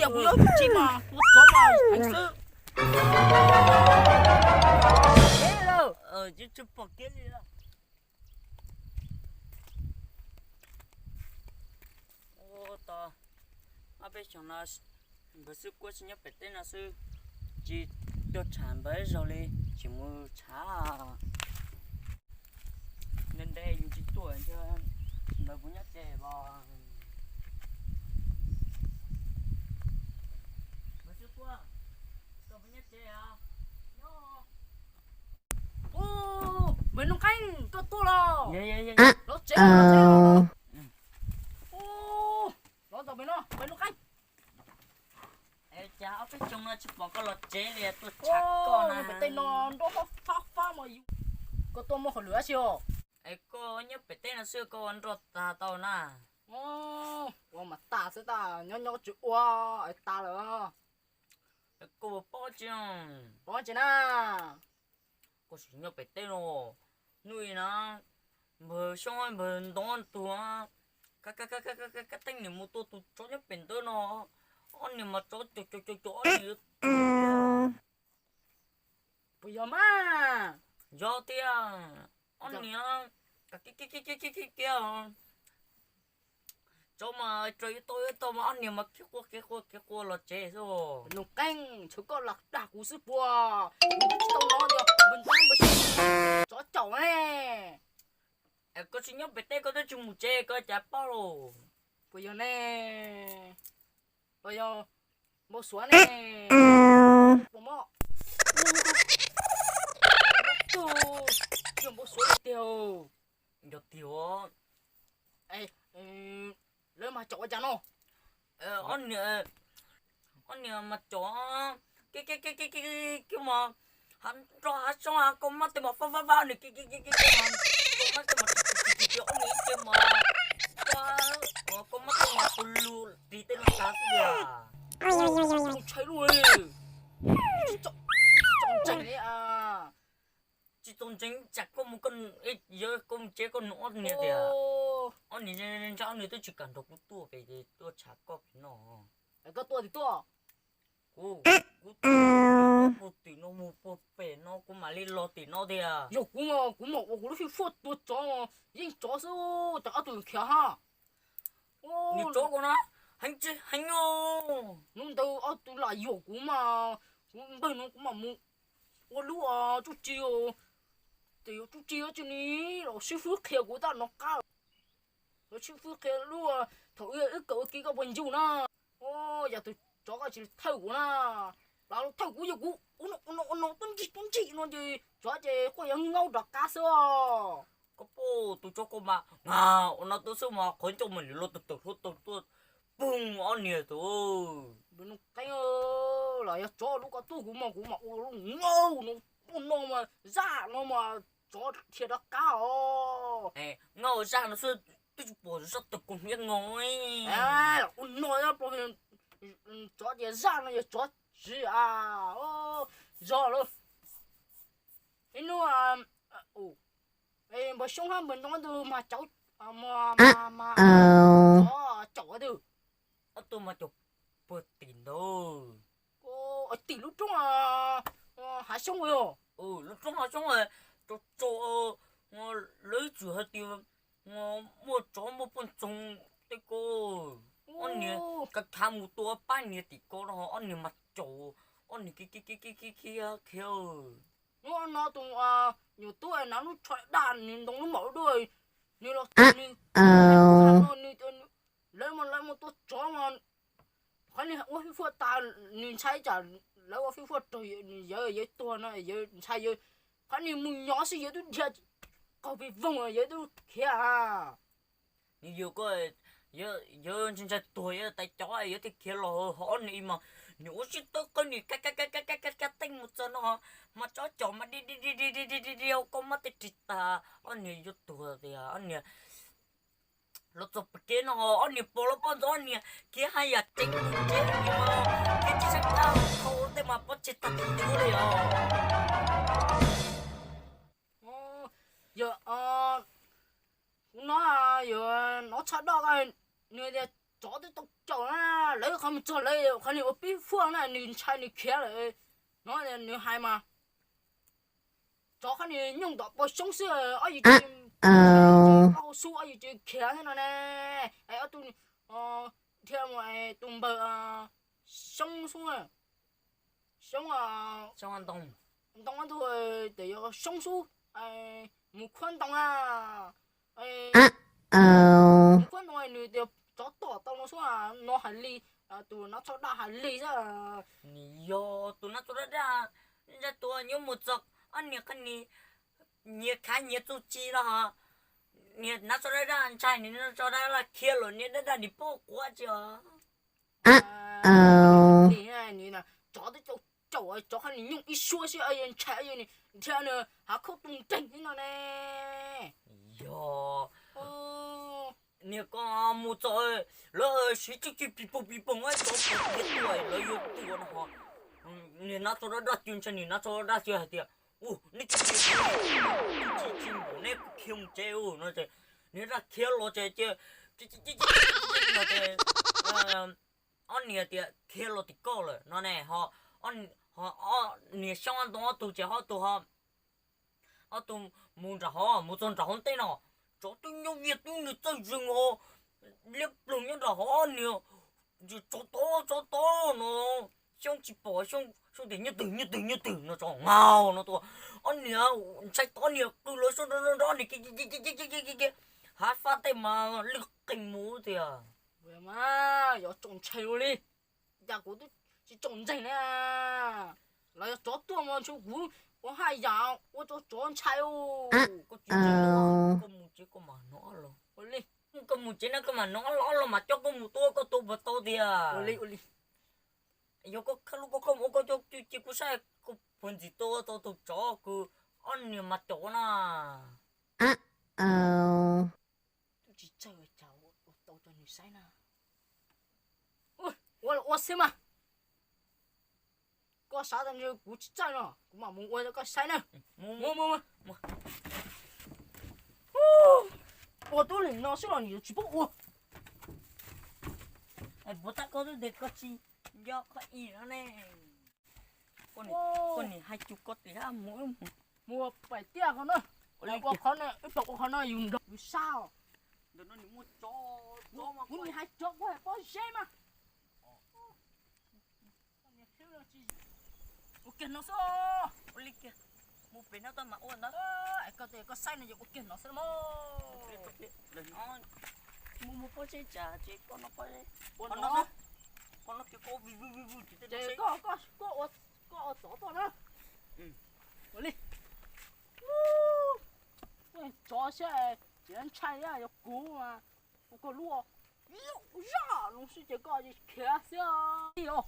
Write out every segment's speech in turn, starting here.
Tau kuv yuav tsis mas tua tsov mas heev xwb. Tsis pom kiag li. Ua tau ob peb xyoos no npawg Xwb Kuab tsis nyob pem teb no xwb, tsis tuaj tsham npawg zaug li, tsis mus tsham. Ntev ntev yus tsis tuaj ntshe npawg puas nyob tsev os. Npawg Xwb Kuab, koj puas nyob tsev os? Npawg Nuj Qeeb, koj tuaj los? Los tsev los, los tsev los. Los txog pem no, npawg Nuj Qeeb. Cas ob peb xyoos no tsis pom koj los tsev li, tuaj tsham koj na. Pem tej no nroj fab fab mas yus. Koj tuaj muaj hauj lwm dab tsi os? Es koj nyob pem teb no xwb koj ua nroj tag tau na. Ua mas tag xwb tas, nyob nyob tsis ua es tas lawm. Koj puas paub tsi? Paub tsi na? Koj sim nyob pem teb no, hnub i na, npawg Xyoob npawg Ntoo tug, kab teeb niam mus tua tus tsov nyob pem ntawd no, ob niag mas tsov caum caum caum caum ob niag. Puas yog mas? Yog tiag, ob niag kiag kiag, tsov mas raws ib tau ib tau mas ob niag mas khiav quaj khiav quaj khiav quaj los tsev xwb. Nuj Qeeb, tshuav koj lam dag kuv xwb puas? Kuv twb tsis tau hnov tias npawg Ntoo npawg Xyoob tsov caum ne. Es koj tsis nyob pem teb koj twb tsis mus tsev koj cas paub lauj? Puas yog ne? Los yog npau suav ne? Puas mob? Yog npau suav tiag. Yog tiag. Lawv mas caum ua cas no? Ob niag, ob niag mas caum kiag kiag kiag kiag mas, hav nroj hav xyoob hav kaus mab tej mas fab fab fab, ob niag kiag kiag kiag kiag mas kaus mab tej mas tsis tsis tsis tsis ob niag ib ce mas, kaus mab tej mas tus lus ris tej lus xav xwb tiag. Ntshai lub, tsis txaus ntseeg li. Tsis txaus ntseeg tsam koj mus, yog koj mus tsev koj nug ob niag tias, ob niag ntshe ob niag twb tsis kam nrog kuv tuaj pem ces tuaj tsham koj pem no. Koj tuaj tim tuaj. Kuv, kuv tuaj puag tim no mus puag pem no kuv mam li los tim no tiag. Yog kuv, kuv mam ua kuv lub fij fuaj tua tsov, yeej tsov xwb, cov ob tug khiav ha. Niag tsov ko na, heev tsis heev os. Hnub ntawd ob tug lam yuam kuv mas, kuv npawg no kuv mam mus ua lub tsuj ci, ces yuav tsuj ci tsi ni, los sib fwb qhia kuv tab no qab. Los sib fwb qhia lub, thaum wb kawm ua ke koj puas ncu na. Yog tus tsov koj tsis thawj kuv na, los thawj kuv yog kuv ua no ua no tuab ntsig tuab ntsig no ces tsov ces quaj yuav ngaub rov qab xwb os. Koj puj tus tsov ko mas ua no tuaj xwb mas qhov ncauj mas nws los tawm tawm hluav taws tuaj poog ob niag tus. Npawg Nuj Qeeb, los yog tsov lub koj tuaj kuv mas kuv mam ua lub ngaub no, ua no mas zaj no mas tsov dhia rov qab os. Ngaub zaj no xwb twb tsis pom zaj tawg kaus hniav no. Ua no, tsov ces zaj no yog tsov tsis a, zog lawm. Ib hnub npawg Xyoob hab npawg Ntoo tus mas cauv, mas, mas, mas, tsov caum twg? Ob tug mas caum puag tim ntawd. Tim lub roob hav xyoob os. Lub roob hav xyoob, tsov, tsov, lawv ib txwm hais tias muaj tsov muaj poj ntxoog tej ko. Ob niag khav khav mus tua pab niag tim ko no ob niag mas caum, ob niag khiav khiav khiav khiav khiav. Hnub no tus nyuam tub na lub tsho daj nws ntoo lub maum dua, nws los txog nws, lawv mas lawv mus tua tsov mas, qhov nws ua fij fuaj tas nws ntshai tsam lawv ua fij fuaj raug nws yawg, yawg tuag no yawg ntshai yawg, qhov nws mus nyob xwb yawg twb dhia qaug pes voog yawg twb khiav. Nws yawg ko, yawg ntshai ntshai tuag yawg tais cov yawg thiaj khiav los ho ob niag mas nws ua sib tawb qawb nws ka ka ka ka ka ka teej mus txog no mas tsov caum mas di di di di di di di di hauv kaub mab tej ris tas ob niag yuav tuag tiag ob niag. Los txog pem kev no ob niag pom los poj ntxoog ob niag khiav haj yam tseev mus tsev li no, khiav tsis sab kab khau tej mas pov tseg tag tus twg li os. Yog kuv no, yog nov tshaj doj, nws tias tsov twb tau caum na, lawv qhov mus txog lawv qhov niag ua pib fuaj na, nws ntshai nws khiav lawm. No nws hais mas, tsov qhov niag nyooj ntom pau xyoob xwb, ob yim ces, ob hauv xub ob yim ces khiav thiab no ne. Es ob tug dhia mus tus npawg xyoob xub, xyoob, ntoo, ntoo ob tug, ces yog xyoob xub mus khuab ntoo na. Mus khuab ntoo nws tias tsov tom tau no xwb, no hais li, tus nab txhob daj hais li xwb. Nws yog tus nab txhob daj daj, ntshe tus nyob mus txog ob niag qhov niag nyias khav nyias txuj ci no ho. Niag nab txhob daj daj ntshai, niag nab txhob daj daj khiav los niag daj daj nws pom quav tsis os. Tsov twb caum caum, tsov qhov niag nyooj ib suab xwb, ntshai, dhia nws hav khaub tus nreeg thiab no ne. Yog niag ko mus txog lawv siv tsuj ci pis poog pis poog, tsov pom kiag tuaj lawv yuav tua no ho. Niag nab txhob daj daj cia, ntshai niag nab txhob daj daj cia hais tias, u, neb tsis tsis tsis npaum neb khiav mus tsev no ces, niag daj khiav los ces cia, no ces ob niag tias khiav los tim koj lawm no ne ho. Niag xyoob ntoo ob tug ces ob tug ho, ob tug mus nram hov, mus txog nram hov ntej no, tsov twb nyob viag twb nws txawj zeeg ho, liab ploog nyob nram hov niag, tsov tod tsov tod no, xyoob tsis pom, xyoob tias nyob twg nyob twg nyob twg no tsov ngaus no tua. Ob niag ntshai tod niag qw los xyoob nrov nrov niag kiag, hav fab tej mas lwj qees mus tiag. Mas yog tsoom ntshai ua li, cas kuv twb tsis tsoom ntseeg na. Los yog tsov tuaj mas ntshe kuv ua haj yam ua rau tsov ntshai. Koj mus tsev koj mam hnov los, koj mus tsev na koj mam hnov los, ob los mas coj koj mus tua koj tua puas tau tiag. Yog koj khab lub koj koj mus ua koj cov cw cia kuv saib koj puas ntxim tua tau tus tsov kws ob niag mas caum na. Twb tsis txawj cas ua tau rau nws saib na. Ua los ua xwb mas. Koj xav tas ntshe kuv tsis txawj no, kuv mam mus ua rau koj saib na. Mus, mus, mus. Ua tub lim no xwb los nws yuav tsis paub ua. Puas tab koj twb tias koj tsis nco qhov ib no ne. Koj nim hais cus koj tias mus, mus pais tiaj qhov no, ua qhov no, wb pom ua qhov no yus nrog yus sab os. Ntawm no nws muaj tsov, kuv nim hais tsov kuv hais pob zeb mas. Ua kiag no xwb. Ua li kiag, mus pem no tau mas ua ntawd. Es koj tias koj saib no ces ua kiag no xwb mog. Mus mus pob zeb tsam ces koj no pob zeb, ua no, ua no ces koj vij vwj vwj vwj ces koj, koj ua tsov tuaj na. Ua li. Tsov siab, tsis ntshai, yog kuv mas ua koj lub, zaj no xwb ces koj khiav xwb os.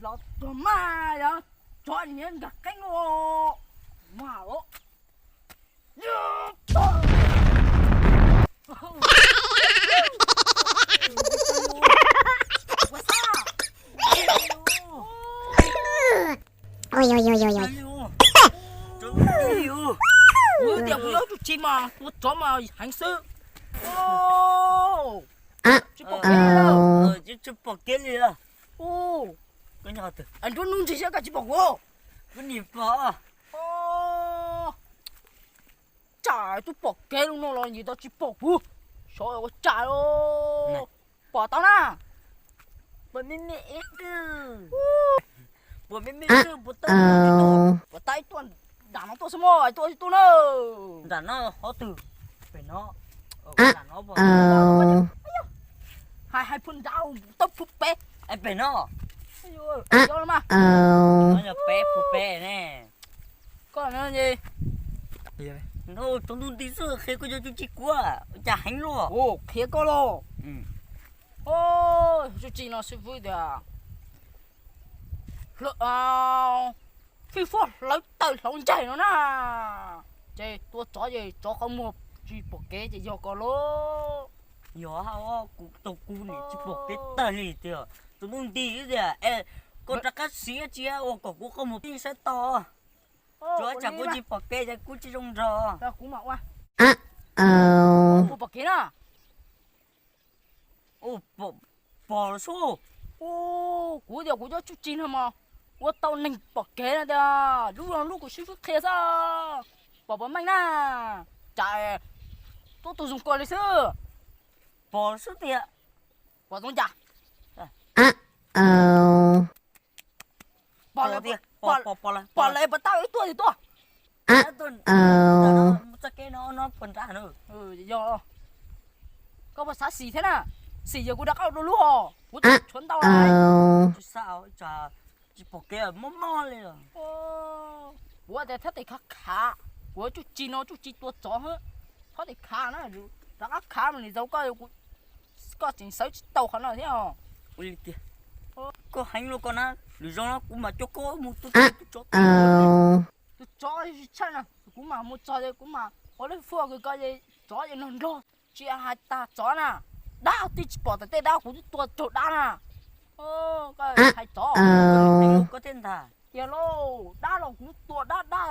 Los tuag mas yog tsov niag nkag qeeb ua mas os. Ui, ui, ui, ui, ui. Kuv tias kuv yuav tsuj ci mas tua tsov mas heev xwb. Tsis pom kev li. Tsis pom kev li. Nruab hnub ntsis saib koj tsis pom kuv. Kuv nim pom. Tsam twb pom kev lub no los yim tau tsis pom kuv. Xyov ua cas los. Pom tau na. Pom me me ib tug. Pom me me ib tug puas tau. Puas tau ib tuaj nram no tuaj xwb mog, tuaj tuaj na. Nram no qhov twg? Pem no. Nram no. Hais hais phu nrad tau phu pem. Pem no. Yog pem phu pem ne. Koj no, rau ntuj nti xwb qhia koj cov tsuj ci kuv, cas heev luaj. Qhia koj los. Tsuj ci no xib fwb tias fij foj hlawv taws hlauv ncaig no na. Ces tua tsov ces tsov qhov muag tsis pom kev ces yog koj lauj. Yog, kuv tau kuv nim tsis pom kev tag li tiag. Rau ntuj nti tiag, koj rov qab siv tsis ua kom kuv qhov muag pib saib tau. Tsuav tsam kuv tsis pom kev ces kuv tsis zoo nrog. Kuv mam ua. Ua pom kev na. Pom los xwb. Kuv tias kuv cov txuj ci no mas ua tau neeg pom kev no tiag, lub lub kuv sib fwb qhia xwb. Pom pom meej na, cas tuaj tus zoo ko li xwb. Pom xwb tiag. Pom zoo cas? Pom lawm, pom lawv puas tau ib tuaj tiag tuaj. Txoj kev no no puas nrad na. Yog koj puas xav xim thiab na? Xim yog kuv rov qab ua dua lub hos, kuv tshuav ntau lawm. Tsis xav, tsis pom kev mob mob li. Kuv tias thab tes khav khav, kuv tsuj ci no tsuj ci tua tsov, thab tes khav na, rov qab khav mus li zaug koj, koj tseem sawv tsis tau qhov no thiab os. Koj heev luaj koj na, lwm zaus no kuv mam coj koj mus tua tus tsov. Tus tsov tshaj na, kuv mam mus txog ces kuv mam ua lub fuaj kws koj, tsov ces nrog nrog. Tsis hais tas tsov na, dab twb tsis pom tas tej dab kuv twb tua raug dab na. Koj hais tsov. Koj thiaj ntag. Tiag lauj, dab los kuv tua dab dab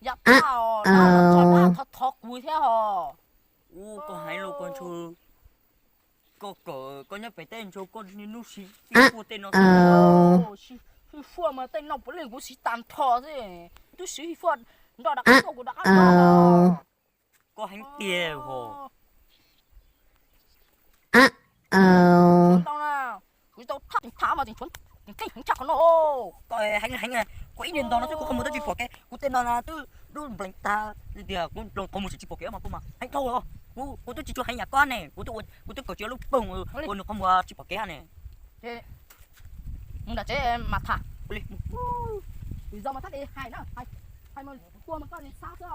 yam tag os, dab los txog dab thov thov kuv thiab os. Ua koj heev los koj ntshaw, koj kawm koj nyob pem tej ntshaw koj niaj hnub siv fij fuaj tej no. Siv fij fuaj mas tej no puav leej kuv siv tag nrho xwb, twb siv fij fuaj nrog rov qab tuaj kuv rov qab nrog. Koj heev tiag hos. Ntau na, kuv tau thaj tseem tham mas tseem tshuav tseem theej heev tshaj qhov no. Koj heev heev, kuv ib niag ntog no xwb kuv qhov muag twb tsis pom kev, kuv tej no na twb dub nplees tag li tiag, kuv qhov muag tseem tsis pom kev mas kuv mas heev dhau los. Kuv twb tsis tshua heev yam koj ne, kuv twb kawm tsis tau lub poog uas nws qhov muag tsis pom kev ne. Mus nram tsev mas tham. Lwm zaus mas thab tes hais na, hais mas tua mas koj li xav xwb.